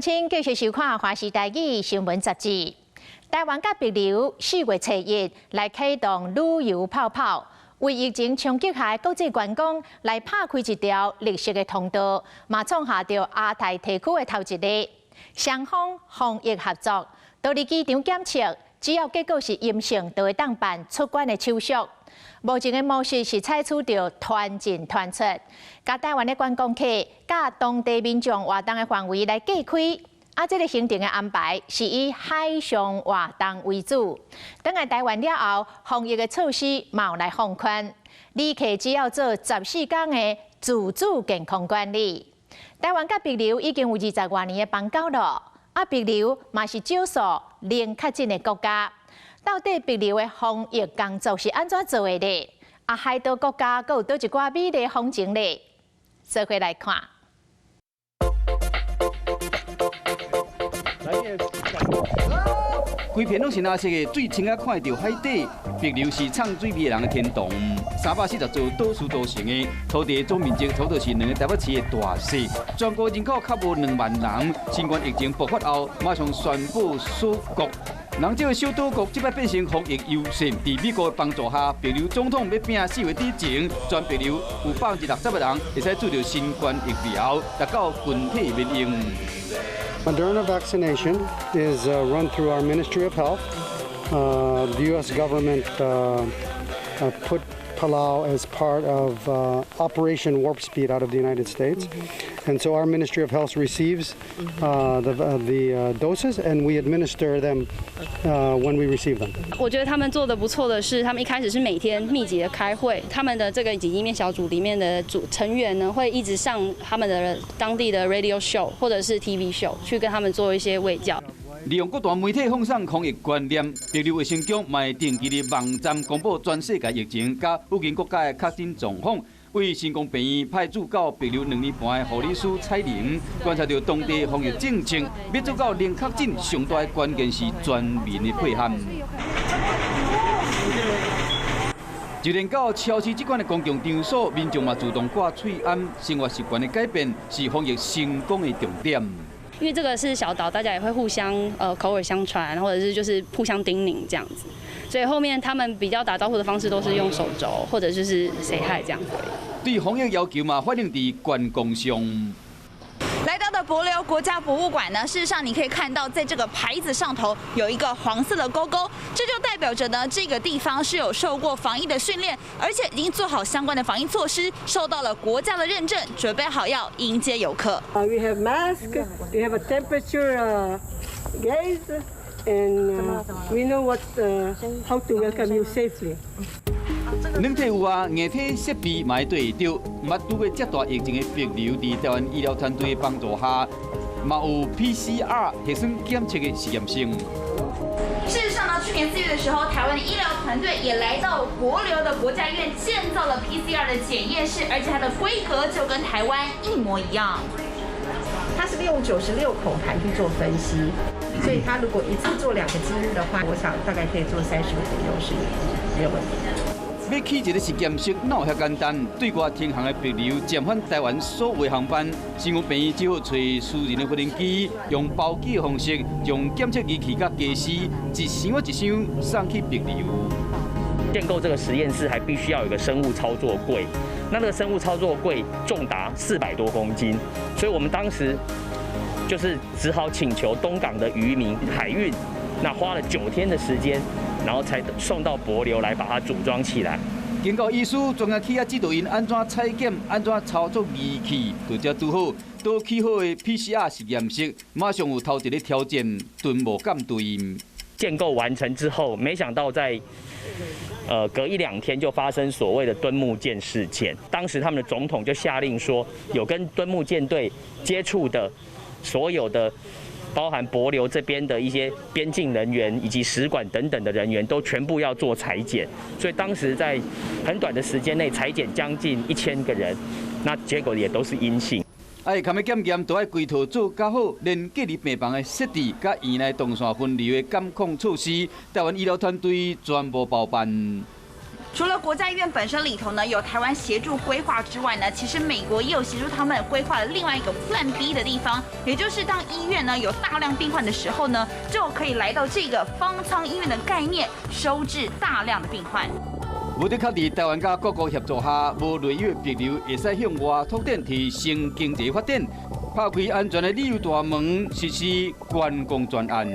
請繼續收看《華視台語新聞雜誌》。台灣佮帛琉4月初1來啟動旅遊泡泡，為疫情衝擊下的國際觀光來拍開一條綠色的通道，嘛創下著亞太地區的頭一例。雙方防疫合作，到佇機場檢測，只要結果是陰性，就會當辦出關的手續。目前的模式是採取著團進團出，共台灣的觀光客佮當地民眾活動的範圍來隔開。啊，這个行程的安排是以海上活動為主。轉來台灣了後，防疫的措施嘛有來放寬，旅客只要做14天的自主健康管理。台灣佮帛琉已經有20外年的邦交囉，啊，帛琉嘛是少數零確診的國家。到底帛琉的防疫工作是按怎做的咧？啊，海島國家閣有佗一寡美麗風情咧？做伙來看。規片攏是藍色的，水清仔看會著海底。帛琉是藏水味的人的天堂。340座島嶼組成的土地總面積差不多是兩个台北市的大細。全國人口較無2萬人。新冠疫情爆發後，馬上宣布鎖國。人這个小島國，這擺變成防疫優勢。佇美國的幫助下，帛琉總統欲拚4月底前，全帛琉有60%的人會使注著新冠疫苗，達到群體免疫。 Moderna vaccination is run through our Ministry of Health. The U.S. government put Palau as part of Operation Warp Speed out of the United States. And so our Ministry of Health receives the doses and we administer them when we receive them. 我覺得他們做得不錯的是，他們一開始是每天密集的開會，他們的這個緊急應變小組裡面的組成員呢，會一直上他們的當地的 radio show 或者是 TV show 去跟他們做一些衛教。利用各大媒體放送防疫觀念，帛琉衛生局嘛會定期佇網站公布全世界疫情佮附近國家的確診狀況。為成功病院派駐到帛琉2年半的護理師彩玲，觀察著當地防疫政策，欲做到零確診，上大的關鍵是全民的配合。就連到超市這款的公共場所，民眾嘛自動掛喙罨，生活習慣的改變是防疫成功的重點。因為這個是小島，大家也會互相口耳相傳，或者是就是互相叮嚀這樣子，所以後面他們比較打招呼的方式都是用手肘或者就是 say hi 這樣子。對防疫要求嘛，反映佇觀光上。來到的帛琉國家博物館呢，事實上你可以看到，在這個牌子上頭有一個黃色的勾勾，這就代表着呢，這個地方是有受過防疫的訓練，而且已經做好相關的防疫措施，受到了國家的認證，準備好要迎接遊客。 We have mask, we have a temperature gauge, and we know how to welcome you safely. 軟體有啊，硬體設備嘛會對會著。毋捌拄過遮大疫情的帛琉，佇台灣醫療團隊的幫助下，嘛有 PCR 核酸檢測的實驗室。事實上呢，去年4月的時候，台灣的醫療團隊也來到帛琉的國家醫院建造了 PCR 的檢驗室，而且它的規格就跟台灣一模一樣。它是利用96孔盤去做分析，所以它如果一次做兩個基因的話，我想大概可以做30個左右是沒有問題的。欲起一个實驗室，哪有遐簡單？對外停航的帛琉暫緩台灣所有航班，成功病院只好揣私人的無人機，用包機的方式，將檢測儀器佮家私一箱一箱送去帛琉。建構這個實驗室還必須要有個生物操作櫃，那個生物操作櫃重達400多公斤，所以我們當時就是只好請求東港的漁民海運，那花了9天的時間。然後才送到帛琉來把它組裝起來。經過醫師專業去遐指導𪜶按怎採檢、按怎操作儀器，就這拄好，都起好的 PCR 實驗室，馬上有頭一个挑戰，敦睦艦隊。建構完成之後，沒想到在隔一兩天就發生所謂的敦睦艦事件。當時他們的總統就下令說，有跟敦睦艦隊接觸的所有的，包含帛琉這邊的一些邊境人員以及使館等等的人員，都全部要做採檢。所以當時在很短的時間內採檢將近1000個人，那結果也都是陰性。愛堪的檢驗都愛規套做較好，連隔離病房的設置、佮院內動線分流的監控措施，台灣醫療團隊全部包辦。除了国家医院本身里头呢有台湾协助规划之外呢，其实美国也有协助他们规划了另外一个 Plan B 的地方，也就是当医院呢有大量病患的时候呢，就可以来到这个方舱医院的概念，收治大量的病患。無的確佇台灣佮各國協助下，無內憂的帛琉會使向外拓展提升經濟發展，拍開安全的旅遊大門，實施觀光專案。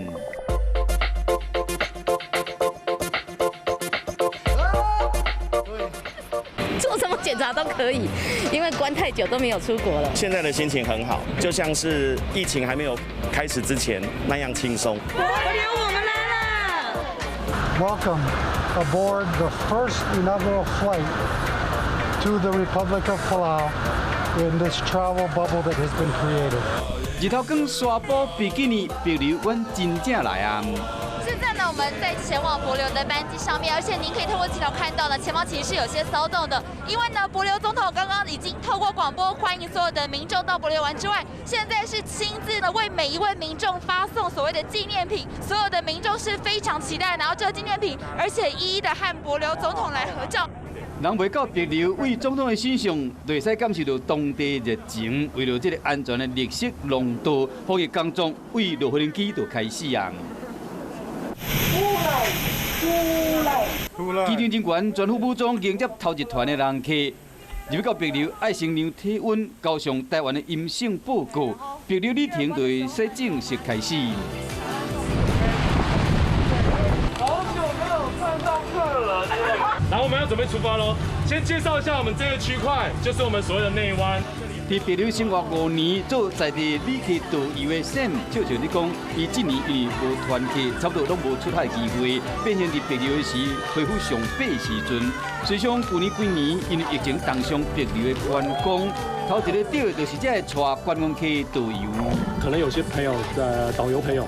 做什麼檢查都可以，因為關太久都沒有出國了。現在的心情很好，就像是疫情還沒有開始之前那樣輕鬆。帛琉，我們來了。 Welcome aboard the first inaugural flight to the Republic of Palau in this travel bubble that has been created. 日頭光沙埔比基尼，帛琉，阮真正來啊！現在呢，我們在前往帛琉的班機上面，而且您可以透過鏡頭看到呢，前方其實是有些騷動的，因為呢，帛琉總統剛剛已經透過廣播歡迎所有的民眾到帛琉玩之外，現在是親自呢為每一位民眾發送所謂的紀念品，所有的民眾是非常期待拿到這個紀念品，而且一一的和帛琉總統來合照。人袂到帛琉，對總統的身上，就會使感受到當地熱情。為著這个安全的綠色廊道，防疫工作對落飛機就開始啊！機場人員全副武裝迎接頭一團的人客，入去到帛琉，愛先量體溫，交上台灣的陰性報告，帛琉旅程就會使正式開始。好久沒有看到客人了，然後我們要準備出發嘍。先介紹一下我們這個區塊，就是我們所謂的內灣。佇帛琉生活5年，做在地旅客導遊的 Sam 笑笑咧講，伊這年因為無團客，差不多攏無出海機會，變成佇帛琉的時恢復上爬時陣。隨想舊年幾年因為疫情重傷帛琉的觀光，頭一个著就是這个帶觀光客導遊。可能有些朋友的導遊朋友，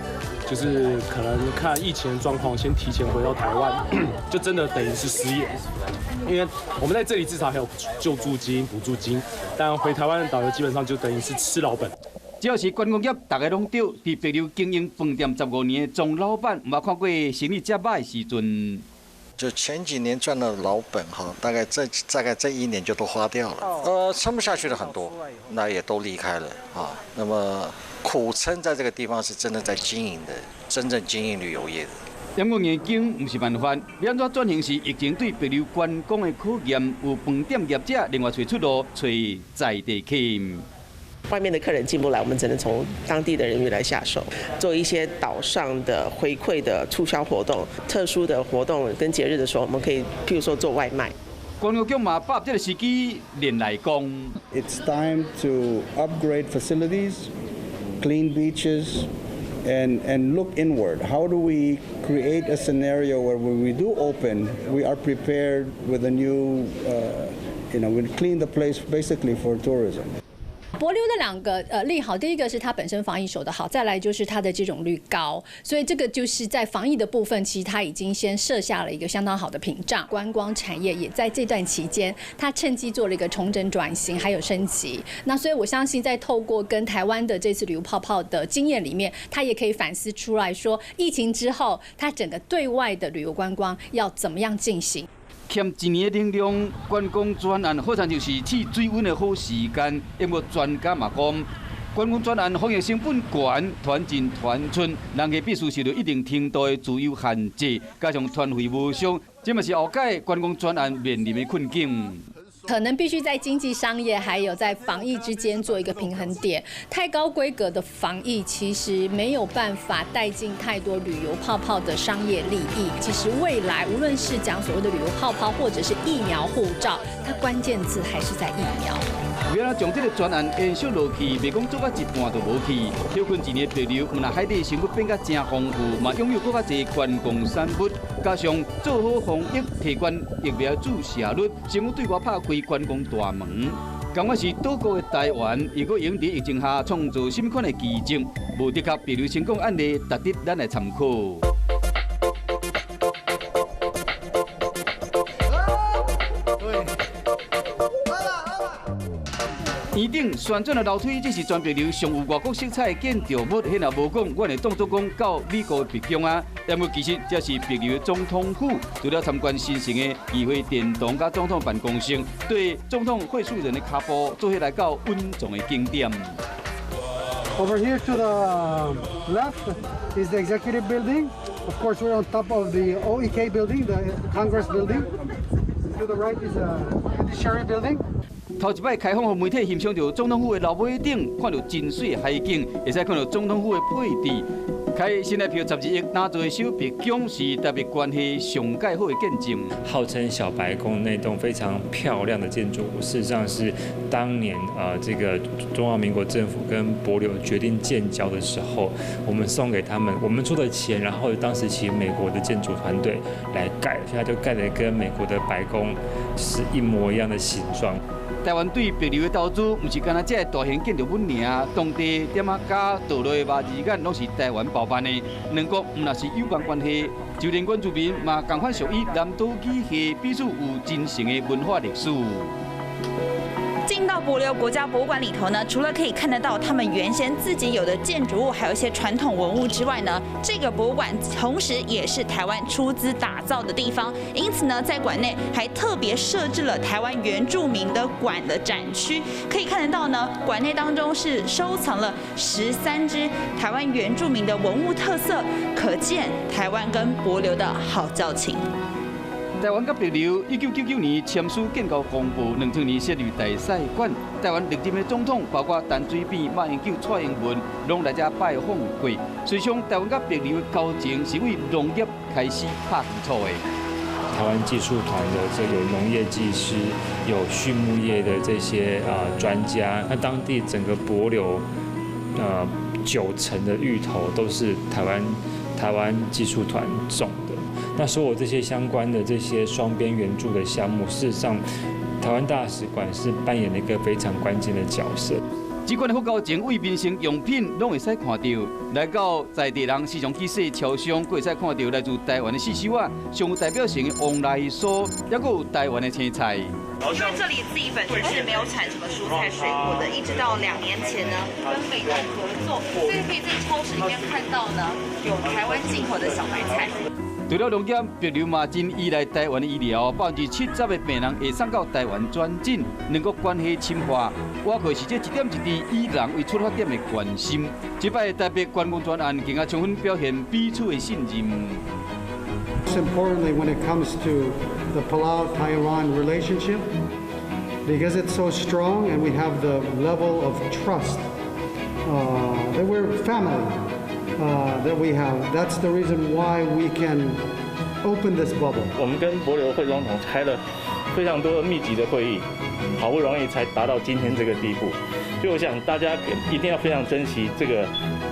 就是可能看疫情的狀況，先提前回到台灣，就真的等於是失業。因為我們在這裡至少還有救助金、補助金，但回台灣的導遊基本上就等於是吃老本。只要是觀光業，大家攏著。佇帛琉經營飯店15年的莊老闆，毋捌看過生意遮䆀的時陣。就前幾年賺的老本哈，大概這一年就都花掉了。撐不下去的很多，那也都離開了啊。那麼苦撐在這個地方是真的在經營的，真正經營旅遊業的。掩過眼睛毋是辦法，欲按怎轉型是疫情對帛琉觀光的考驗。有飯店業者另外揣出路，揣在地客。外面的客人進不來，我們只能從當地的人員來下手，做一些島上的回饋的促銷活動、特殊的活動跟節日的時候，我們可以譬如說做外賣。觀光局嘛把握這个時機練內功。 It's time to upgrade facilities, clean beaches, and look inward. How do we create a scenario where when we do open, we are prepared with a new, we clean the place basically for tourism. 帛琉的兩個利好，第一個是它本身防疫守得好，再來就是它的接種率高，所以這個就是在防疫的部分，其實它已經先設下了一個相當好的屏障。觀光產業也在這段期間，它趁機做了一個重整轉型，還有升級。那所以我相信，在透過跟台灣的這次旅遊泡泡的經驗裡面，它也可以反思出來說，疫情之後，它整個對外的旅遊觀光要怎麼樣進行。欠一年的能量，觀光專案好像就是試水溫的好時間。不過專家嘛講，觀光專案防疫成本懸，團進團出，人客必須受到一定程度的自由限制，加上團費無俗，這嘛是後擺觀光專案面臨的困境。可能必須在經濟、商業還有在防疫之間做一個平衡點。太高規格的防疫其實沒有辦法帶進太多旅遊泡泡的商業利益。其實未來無論是講所謂的旅遊泡泡，或者是疫苗護照，它關鍵字還是在疫苗。欲按怎將這个專案延續落去，袂講做到一半就無去。歇睏一年帛琉，毋但海底生物變甲誠豐富，嘛擁有閣較濟觀光產物，加上做好防疫，提懸疫苗注射率，成功對外拍開觀光大門。仝款是島國的台灣，如果會用佇疫情下創造啥物款的奇蹟，無的確帛琉成功案例，值得咱來參考。天頂旋轉的樓梯，這是全帛琉上有外國色彩的建築物。彼若無講，阮會當作講到美國的白宮啊。不過其實這是帛琉的總統府。除了參觀新城的議會殿堂佮總統辦公室，對總統惠恕仁的跤步做伙來到穩重的景點。 Over here to the left is the executive building. Of course, we're on top of the OEK building, the Congress building. To the right is a judiciary building. 頭一擺開放予媒體欣賞著總統府的樓尾頂，看著真媠海景，會使看著總統府的配置。開新台票12億打造的小白宮是台帛關係上蓋好的見證。號稱小白宮那棟非常漂亮的建築物，事實上是當年這個中華民國政府跟帛琉決定建交的時候，我們送給他們，我們出的錢，然後當時請美國的建築團隊來蓋，所以它就蓋得跟美國的白宮是一模一樣的形狀。台灣對帛琉的投資，毋是干焦這个大型建築物爾，當地店仔佮道路的馬字眼，攏是台灣包辦的。兩國毋但是友邦關係，就連原住民嘛仝款屬於南島語系，彼此有真誠的文化歷史。進到帛琉國家博物館裡頭呢，除了可以看得到他們原先自己有的建築物，還有一些傳統文物之外呢，這個博物館同時也是台灣出資打造的地方，因此呢，在館內還特別設置了台灣原住民的館的展區，可以看得到呢，館內當中是收藏了13支台灣原住民的文物特色，可見台灣跟帛琉的好交情。台灣佮帛琉1999年簽署建交公報，2000年設立大使館。台灣歷任的總統，包括陳水扁、馬英九、蔡英文，攏來遮拜訪過。事實上，台灣佮帛琉的交情是為農業開始拍基礎的。台灣技術團的這有農業技師，有畜牧業的這些啊專家。那當地整個帛琉，9成的芋頭都是台灣技術團種的。那所有這些相關的這些雙邊援助的項目，事實上，台灣大使館是扮演了一個非常關鍵的角色。這款的福交情為民生用品攏會使看著，來到在地人時常去踅超商，閣會使看著來自台灣的刺繡啊，上有代表性的旺來酥，抑閣有台灣的青菜。因為這裡自己本身是沒有產什麼蔬菜水果的，一直到2年前呢，跟美農合作，所以可以在超市裡面看到呢，有台灣進口的小白菜。除了農業，帛琉嘛真依賴台灣的醫療，70%的病人會送到台灣轉診，兩國關係深化，倚靠是這一點一滴以人為出發點的關心。這擺台帛觀光專案更加充分表現彼此的信任。 Most importantly, when it comes to the Palau-Taiwan relationship, because it's so strong and we have the level of trust that we're family that we have. That's the reason why we can open this bubble. 我們跟帛琉惠總統開了非常多密集的會議，好不容易才達到今天這個地步，所以我想大家一定要非常珍惜這個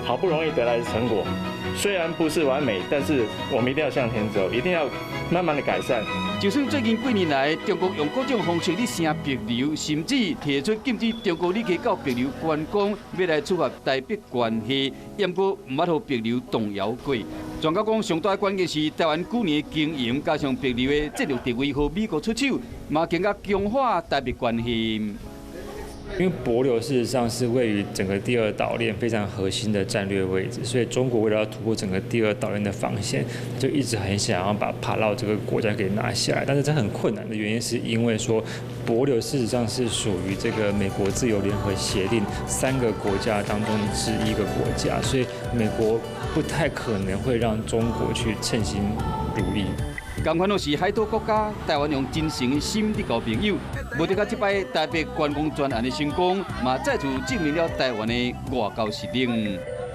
好不容易得來的成果。雖然不是完美，但是我們一定要向前走，一定要慢慢的改善。就算最近幾年來，中國用各種方式咧聲帛琉，甚至提出禁止中國旅客到帛琉觀光，欲來處罰台帛關係，毋過毋捌予帛琉動搖過。專家講，上大關鍵是台灣舊年的經營，加上帛琉的戰略地位予美國出手，嘛更加強化台帛關係。因為帛琉事實上是位於整個第二島鏈非常核心的戰略位置，所以中國為了要突破整個第二島鏈的防線，就一直很想要把帕勞這個國家給拿下來。但是這很困難的原因是因為說，帛琉事實上是屬於這個美國自由聯合協定三個國家當中之一個國家，所以美國不太可能會讓中國去趁心如意。仝款攏是海島國家，台灣用真誠的心佇交朋友，無得到這擺台帛觀光專案的成功，嘛再次證明了台灣的外交實力。